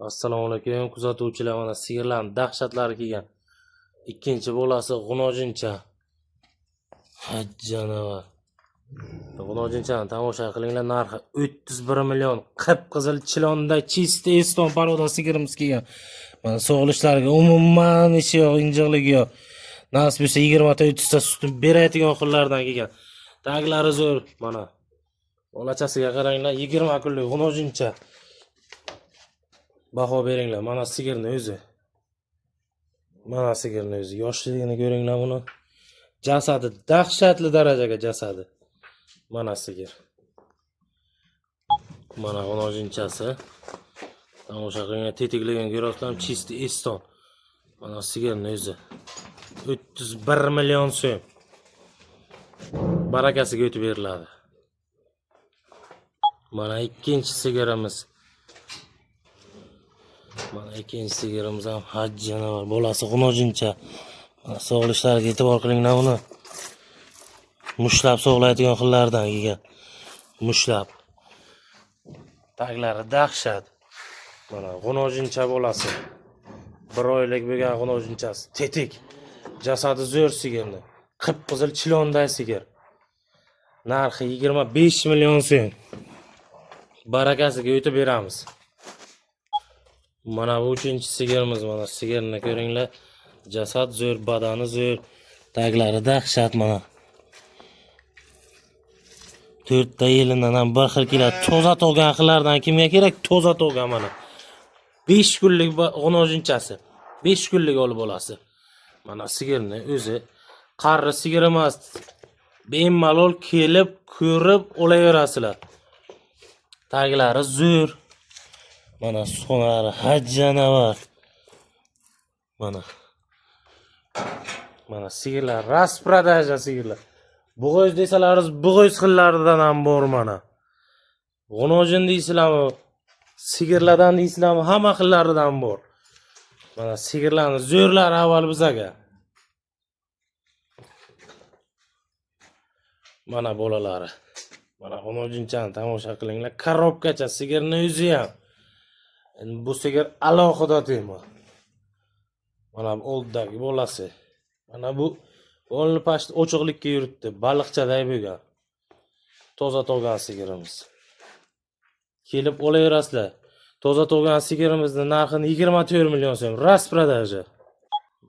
Assalomu alaykum kuzatuvchilar, mana sigirlarning dahshatlari kelgan. Ikkinchi bolasi g'unojincha. Janavar. G'unojinchani tomosha qilinglar, narxi 31 million. Qip-qizil chilonda чистый эстон порода sigirimiz kelgan. Mana sog'lishlariga umuman ishi yo'q, injiqligi yo'q. Nasib bo'lsa 20 ta 30 ta sutni beradigan xillardan kelgan. Taglari zo'r mana. Bolachasiga qaranglar, 20 kunlik g'unojincha. Baho beringlar, mana sigirni o'zi. Mana sigirni o'zi, yoshligini ko'ringlar buni. Jasadi dahshatli darajaga jasadi. Mana sigir. Mana g'unojinchasi. Tomosha qilinglar, tetikligini ko'ryapsizlarmi? Чистый эстон. Mana sigirni o'zi. 31 million so'm. Barakasiga o'tib beriladi. Mana ikkinchi sigirimiz. Mana ikkinchi sigirimiz ham haj janavar, bolasi g'unojincha. Mana sog'lishlariga e'tibor qilinglar uni. Mushlab sog'laydigan xillardan kelgan. Mushlab. Taglari dahshat. Mana g'unojincha bolasi. Bir oylik bo'lgan g'unojinchasi. Tetik. Jasadi zo'r sigirni. Qip-qizil chilonday sigir. Narxi 25 million so'm. Barakasiga o'tib beramiz. Mana bu uchinchi sigirimiz, mana sigirni ko'ringlar. Jasad zo'r, badani zo'r, taglari dahshat mana. To'rtta yelidan ham bir xil keladi. Toza tug'gan xillardan kimga kerak? Toza tug'gan mana. 5 kunlik g'unojinchasi. 5 kunlik olib bolasi. Mana sigirni o'zi qarri sigir emas. Bemalol kelib, ko'rib olaverasizlar. Taglari zo'r. Mana suxonalari haj janavar. Mana. Mana sigirlar, распродажа sigirlar. Bo'g'oz desalaringiz, bo'g'oz xillaridan ham bor mana. G'unojin deysizlarmi, sigirlardan deysizlarmi, hamma xillaridan bor. Mana sigirlarni zo'rlari avval bizaga. Mana bolalari. Mana g'unojinchani tomosha qilinglar. Korobkacha sigirni o'zi ham. Endi bu sigir alohida tema. Mana bu oldidagi bolasi. Mana bu o'nli pashт ochiqlikka yuribdi. Baliqchaday bo'lgan. Toza tug'gan sigirimiz. Kelib olaverasizlar. Toza tug'gan sigirimizni narxini 24 million so'm. Распродажа.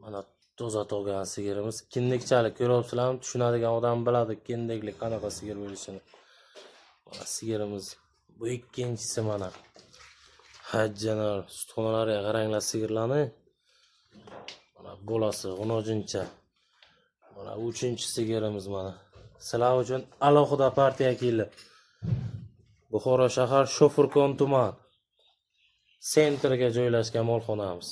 Mana toza tug'gan sigirimiz kindikchalik ko'ryapsizlarmi? Tushunadigan odam biladi kindiklik qanaqa sigir bo'lishini. Mana sigirimiz. Bu ikkinchisi mana. Hajjanar sutxonalariga qaranglar sigirlarni. Mana bolasi g'unojincha. Mana uchinchi sigirimiz mana. Sizlar uchun alohida partiya keldi. Buxoro shahar, Shofirkon tuman. Центр ga joylashgan molxonamiz.